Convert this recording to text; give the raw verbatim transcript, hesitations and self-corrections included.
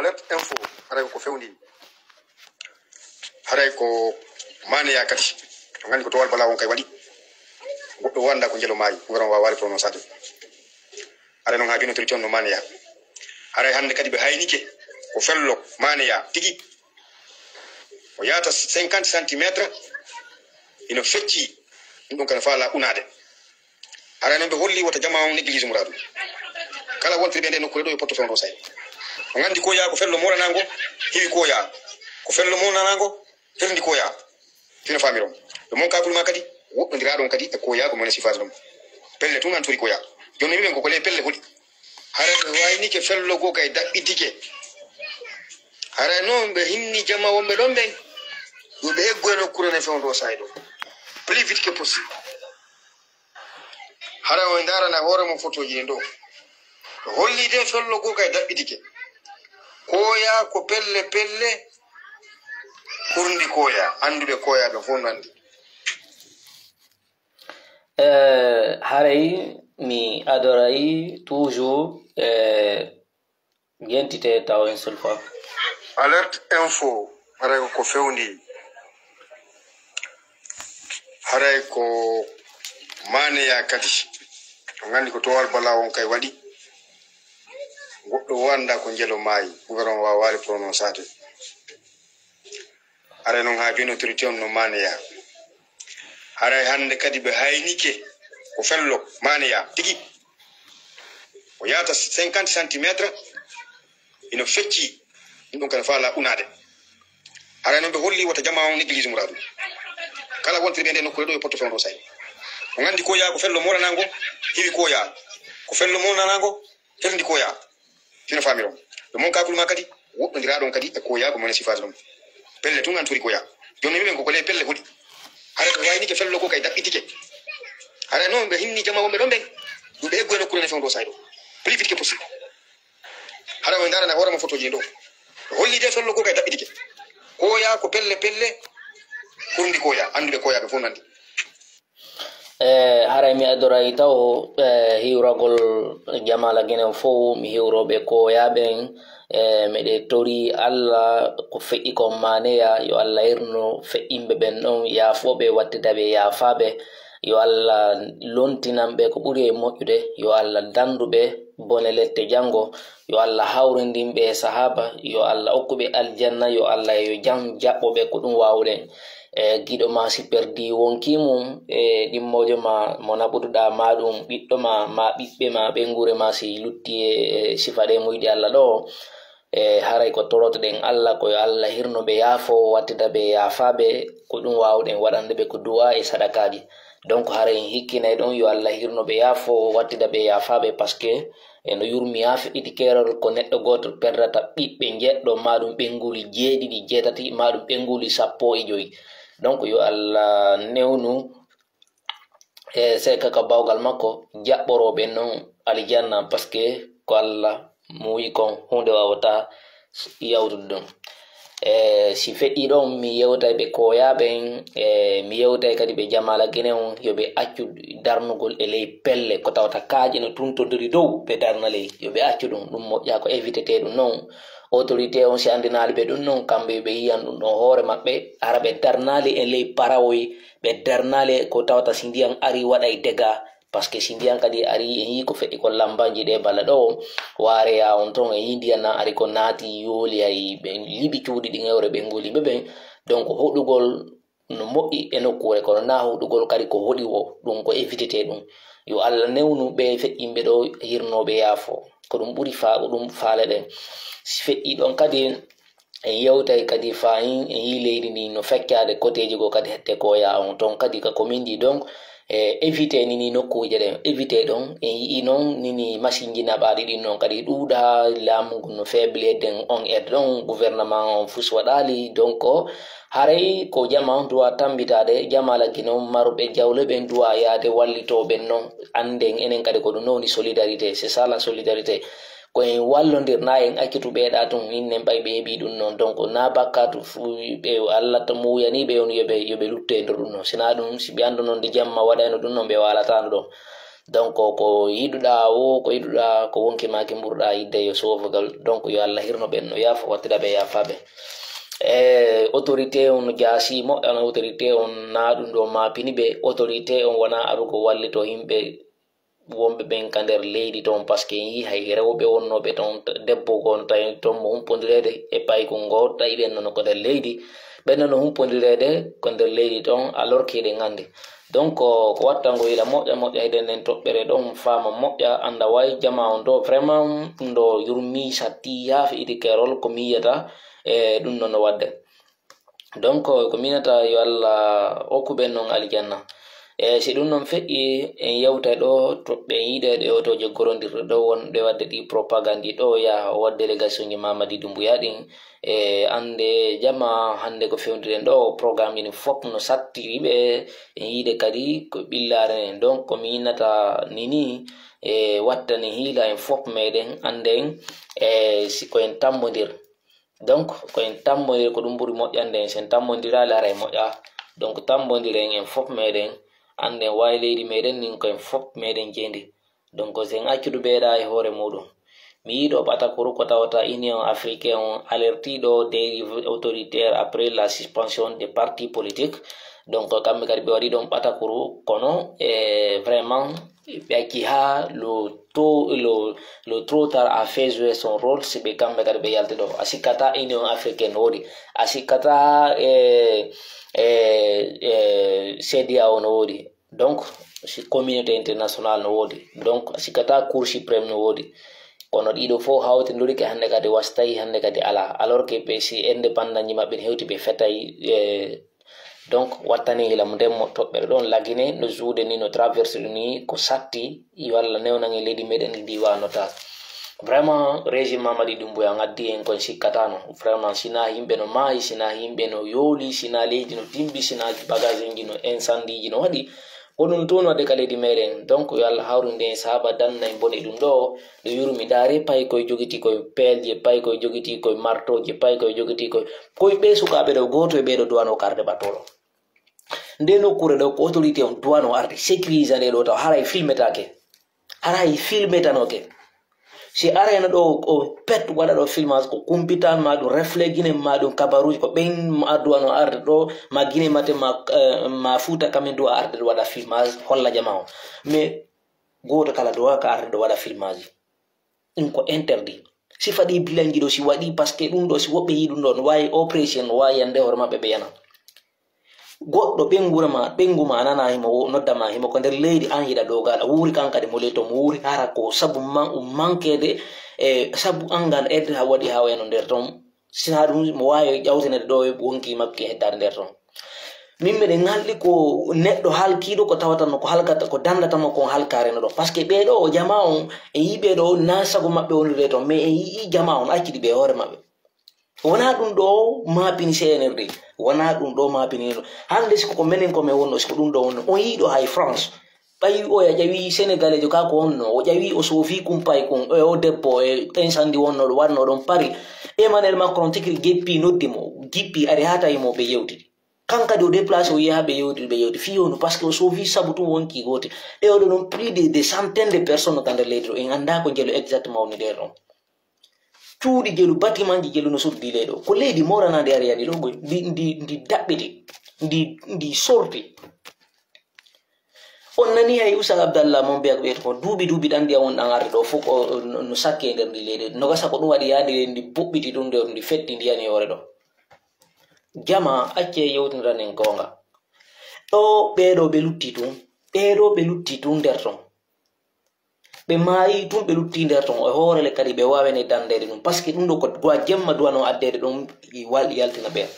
Alerte info, haray ko fewndi. Haray ko maneya kadi. On nganndi ko towal bala on kay waɗi. Goɗɗo wanda ko njelo maayi, gouvernement wawaali prononcade. Haray noon haa jooni autorité on no maneya. Haray hannde kadi ɓe haynike ko fello maneya tigi. O yaata cinquante centimètres, ino fecci. Ɗum ɗon kana faala unaade. Haray noon ɓe holli wota jama on néglige muraadu. Kala wontirɓe nde nokkuure ɗo e potto fewndo say. On nganndi koya ko fello moranango, heewi koya. Ko fello moranango, felndi koya. Fino faamiron. Ɗo mon kaakol ma kadi, woɗɗondiraɗon kadi e koya ko mone sifaade ɗum. Pelle tun antori koya. Jooni mi ɓen ko kole pelle hoɗi. Haray ɓe waynike fello goo kay daɓɓitike. Haray noon ɓe hinni jama wonɓe ɗon ɓen. Yo ɓe eggu e nokkuure nde fewndo say ɗo. Plus vite que possible. Hara o ndarana hoore mum fotoji ɗin ɗo. Holli de fello goo kay daɓɓitike. Koya ko pelle pelle kurndi koya. Annduɓe koya ɓe fof no anndi. Eh, haray mi adoray toujours eh, yentite taw en sulfa. Alerte info, haray ko fewndi. Haray ko maneya kadi. On nganndi ko towal bala on kay waɗi. Goɗɗo wanda ko njelo maayi, gouvernement wawaali prononcade. Haray noon haa jooni autorité on no maneya. Haray hannde kadi ɓe haynike ko fello maneya tigi. O yaata cinquante centimètres, ino fecci. Ɗum ɗon kana faala unaade. Haray noon ɓe holli wota jama on néglige muraadu. Kala wontirɓe nde nokkuure ɗo e potto fewndo say. On nganndi koya ko fello moranango, heewi koya. Ko fello moranango, felndi koya. Fino faamiron. Ɗo mon kaakol ma kadi, woɗɗondiraɗon kadi e koya ko mone sifaade ɗum. Pelle tun antori koya. Jooni mi ɓen ko kole pelle hoɗi. Haray ɓe waynike fello goo kay daɓɓitike. Haray noon ɓe hinni jama wonɓe ɗon ɓen. Yo ɓe eggu e nokkuure nde fewndo say ɗo. Plus vite que possible. Haray o ndarana hoore mum fotoji ɗin ɗo. Holli de fello goo kay daɓɓitike. Koya ko pelle pelle kurndi koya. Annduɓe koya ɓe fof no anndi. E haray mi adoray taw e hiwragol jamala genen fow mi hiwroɓe koyaɓen. E meɗe tori allah ko feƴƴi kon maneya yo allah hirno feƴƴinɓe ɓen ɗon yafoɓe wattidaɓe yafaɓe. Yo allah lontinanɓe ko ɓuri e moƴƴude. Yo allah danduɓe bone lette janngo. Yo allah hawrindinɓe e sahaba. Yo allah okkuɓe aljanna. Yo allah yo jam jaɓɓoɓe ko ɗum wawɗen. E giɗo ma si perdi wonki mum e ɗimmojo ma mo naɓuduɗa ma ɗum ɓiɗɗo ma ma ɓiɓɓe ma ɓeynguure ma si lutti e sifaɗe muyɗi allah ɗo. E haray ko torotoɗen allah ko yo allah hirno ɓe yaafo wattida ɓe yaafaɓe. Ko ɗum wawɗen waɗande ɓe ko duwa e sadakaji. Donc haray en hikkinay ɗon yo allah hirno ɓe yaafo wattida ɓe yaafaɓe parce que e no yurmi haa feƴƴiti keerol ko neɗɗo gooto perdata ɓiɓɓe njeɗɗo maɗum ɓennguli jeeɗiɗi jeetati maɗum ɓennguli sappo e joyi. Donc yo allah newnu e seka ka bawgal makko jaɓɓorooɓe noon alijanna parce que ko allah muuyi kon huunde wawata yawtude ɗum. E si feƴƴi ɗon mi yewtay ɓe koyaɓen e mi yewtay kadi ɓe jamala gine on yo ɓe accu darnugol e ley pelle ko tawata kaaƴe no tuntodiri dow ɓe darna ley yo ɓe accu ɗum ɗum moƴƴa ko évitete ɗum noon. Autorité on si andinali ɓe ɗum noon kamɓe yo ɓe yiyan ɗum ɗon hoore maɓɓe hara ɓe darnali e ley parawoy ɓe darnali ko tawata si ndiyan ari waɗay dega. Parce que si ndiyan kadi ari en yii ko feƴƴi ko lambanji ɗe bala ɗo wareya on ton en yii ndiyan nan ari ko naati yooli ay ɓe liɓi cuuɗi ɗin ewre ɓe ngoli ɓe ɓen. Donc hoɗugol no moƴƴi e nokkure kono na hoɗugol kadi ko hoɗi wo ɗum ko évitete ɗum. Yo allah newnu ɓe feƴƴinɓe ɗo hirnoɓe yaafo ko ɗum ɓuri fa ko ɗum faale ɗen. Si feƴƴi ɗon kadi en yewtay kadi fayin en yi leydi ndi no feccade koteji goo kadi hette koya on ton kadi ka commune ndi donc e évité nini nokkuje ɗen évité ɗon en yii noon nini masinji naɓaɗi ɗin noon kadi ɗuuɗa laamu ngu no faible den on aide ɗon gouvernement on fus waɗali donc haray ko jama on duwa tambitade jama laggi noon maruɓe jawle ɓen duwa yaade wallitoɓen noon anden enen kadi ko ɗum nowni solidarité c'est ça la solidarité. Ko en wallondir na en accitu ɓeeɗa tun innen ɓay ɓe heɓi ɗum noon donc na bakkatu fu ɓe allah to muuyani ɓe on yoɓe yoɓe lutto e nder ɗum noon sina ɗum si ɓe anndu noon nde jamma waɗayno ɗum noon ɓe walatano ɗon. Donc, ko yiɗuɗaa wo, ko yiɗuɗaa, ko wonki maaki mburɗaa yidde yo soofogal. Donc, yo Allah hirno ɓen, no yaafa, wattida ɓe yaafaaɓe. E autorité on jaasi moƴƴa, autorité on na ɗum ɗo maapini ɓe, autorité on wona arugo wallito yimɓe wonɓe ɓen ka nder leydi ton, parce que en yii hay rewɓe wonnooɓe ton, debbo gon tawi ton mo humpondireede e paykun ngo, tawi ɓen nono ko nder leydi, ɓen nono humpondireede ko nder leydi ton, alors que eɗen anndi. Donc, ko, ko watta ngo yila moƴƴa moƴƴa, heɗen nden toɓɓere ɗon faama moƴƴa, annda way jama on ɗo, vraiment, ɗum ɗo yurmi, satti, yaafi idi kerol, ko mi yiyata, e ɗum noon no waɗde. Donc, ko minata yo Allah okku ɓen noon aljanna. E si ɗum noon feƴƴi, en yewtay ɗo, toɓɓe en yiɗe ɗe otooje gorondirɗe ɗo wonɗe waɗde ɗi propagande ɗo, yaha o waɗ délégation ji Mamadi Doumbouya ɗin. E annde jama hannde ko fewndire ɗo, programme ɗin fof no sattiri ɓe, en yiɗe kadi ko ɓillaare nden. Donc, ko mi yinnata ni ni, e wattani hiila en fof meɗen, annden, e si ko en tammondir. Donc, ko en tammondir, ko ɗum ɓuri moƴƴande en. Si en tammondiraali, haray moƴƴa. Donc, tammondiren en fof meɗen, annden waawi leydi meɗen nin ko en fof meɗen jeyndi. Donc, si en accudu ɓeeɗa e hoore muɗum. Mi yiɗo ɓatakuru ko tawata Union Africaine on alerti ɗo dérive autoritaire après la suspension des partis politiques. Donc, kamɓe kadi ɓe waɗi ɗon ɓatakuru, kono, e, vraiment, ɓe acci haa le tôt, le, le trop tard a fait jouer son rôle, si ɓe kamɓe kadi ɓe yalti ɗo. A sikkata Union Africaine no woodi. A sikkata, e, e, e, CEDEAO no woodi. Donc, si communauté internationale no woodi. Donc, a sikkata Cour suprême no woodi. Kono ɗiɗo fof hawtindurike hannde kadi wastay, hannde kadi alaa. Alors que ɓe si indépendant ji maɓɓe ne hewti ɓe fetay, e, donc, wattani hila mo nden mo toɓɓere ɗon lagine, no juuɗe ni, no traverse ɗum ni, ko satti, yo Allah newnan en leydi meɗen ndi waano ta. Vraiment, régime Mamadi Doumbouya ngaddi en kon sikkatano. Vraiment, sina yimɓe no maayi, sina yimɓe no yooli, sina leydi no dimbi, sina bagage ji no incendie ji no waɗi. Ko ɗum tun waɗde ka leydi meɗen. Donc, yo Allah hawrinde en saaba danna en boni ɗum ɗo. Ɗo yurmi, ndaare pay koye jogiti koye peelje, pay koye jogiti koye martoje, pay koye jogiti koye, koye ɓe sukaaɓe ɗo, gooto e ɓeeɗo duwano karde ɓattoɗo. Nde nokkuure ɗo ko autorité on duwano arde sécurisé nde ɗo taw haray filmetake. Haray filmetanoke. Si arayno ɗo o pet waɗa ɗo filmage ko kumpital ma ɗum reflet Guinée ma ɗum kabaruji ko ɓen ma duwano arde ɗo ma Guinée mate ma, eh, ma Fouta kamin duwa arde ɗo waɗa filmage holla jama o. Mais gooto kala duwa ka arde ɗo waɗa filmage. Ɗum ko interdit. Si faɗi bilanji ɗo si waɗi, parce que ɗum ɗo si woɓɓe yi ɗum ɗo no wawi oppression, no wawi yande hoore maɓɓe ɓe yana. Goɗɗo ɓengu ma, ɓengu ma a nana himo wo-, nodda ma himo ko nder leydi an hiɗa dogal, a wuuri kan kadi mo ley to mo wuuri hara ko sabu man, um mankede e sabu an ngal aide ha waɗi ha wayno nder ton. Sina ɗum mo wawi ƴawtinede ɗo e wonki makki heddade nder ton. Min miɗen halli ko neɗɗo halkiiɗo ko tawata no ko halkata, ko dandata mo kon halkare no ɗo. Parce que ɓee ɗo o jama on, en yii ɓee ɗo na sago maɓɓe wondude ton, mais en yii jama on accidi ɓe hoore maɓɓe. Wona ɗum ɗo maapini C N R D, wona ɗum ɗo maapini ɗum. Hannde si ko, ko menen ko men wonno, si ko ɗum ɗo wonno, on yii ɗo hay France. Ɓay oya ƴawi Senegalejo ka ko wonno, o ƴawi o soofi kumpay kun, e o debbo, e incendie wonno ɗo, waɗno ɗon Paris. Emmanuel Macron tikiri jeppi noddi mo, jippi ari haa tawi mo ɓe yewtidi. Kan kadi o déplacé o yehi haa ɓe yewtidi, ɓe yewti fii honɗun, parce que o soofi sabu tun wonki gootel. E oɗo ɗon plus de, de centaine de personnes ka nder leydi ɗo, en anndaa ko jelu exactement woni nder ɗon. Cuuɗi jelu, bâtiment ji jelu no suddi ley ɗo. Ko leydi moranandi ari yani ɗo, ndi, ndi, ndi daɓɓiti, ndi, ndi sorti. On nani hay Oustaz Abdallah mon mbiya ko ɓeyta ko duuɓi, duuɓi ɗan ndiya won ɗan arde ɗo fof ko no, no sakke e nder ndi leydi. Nogasa ko ɗum waɗi yaade ndi boɓɓiti ɗum nde ndi fetti ndi yani hoore ɗo. Jama, acce yewtiniranen goonga. Ɗo ɓee ɗo ɓe lutti tun, ɓee ɗo ɓe lutti tun nder ton. Ɓe maayi tun, ɓe lutti nder ton. E hoore le kadi ɓe waawene dandeede ɗum. Parce que ɗum ɗo ko duwa jemma duwano addeede ɗum, i wal-, yaltina ɓeen.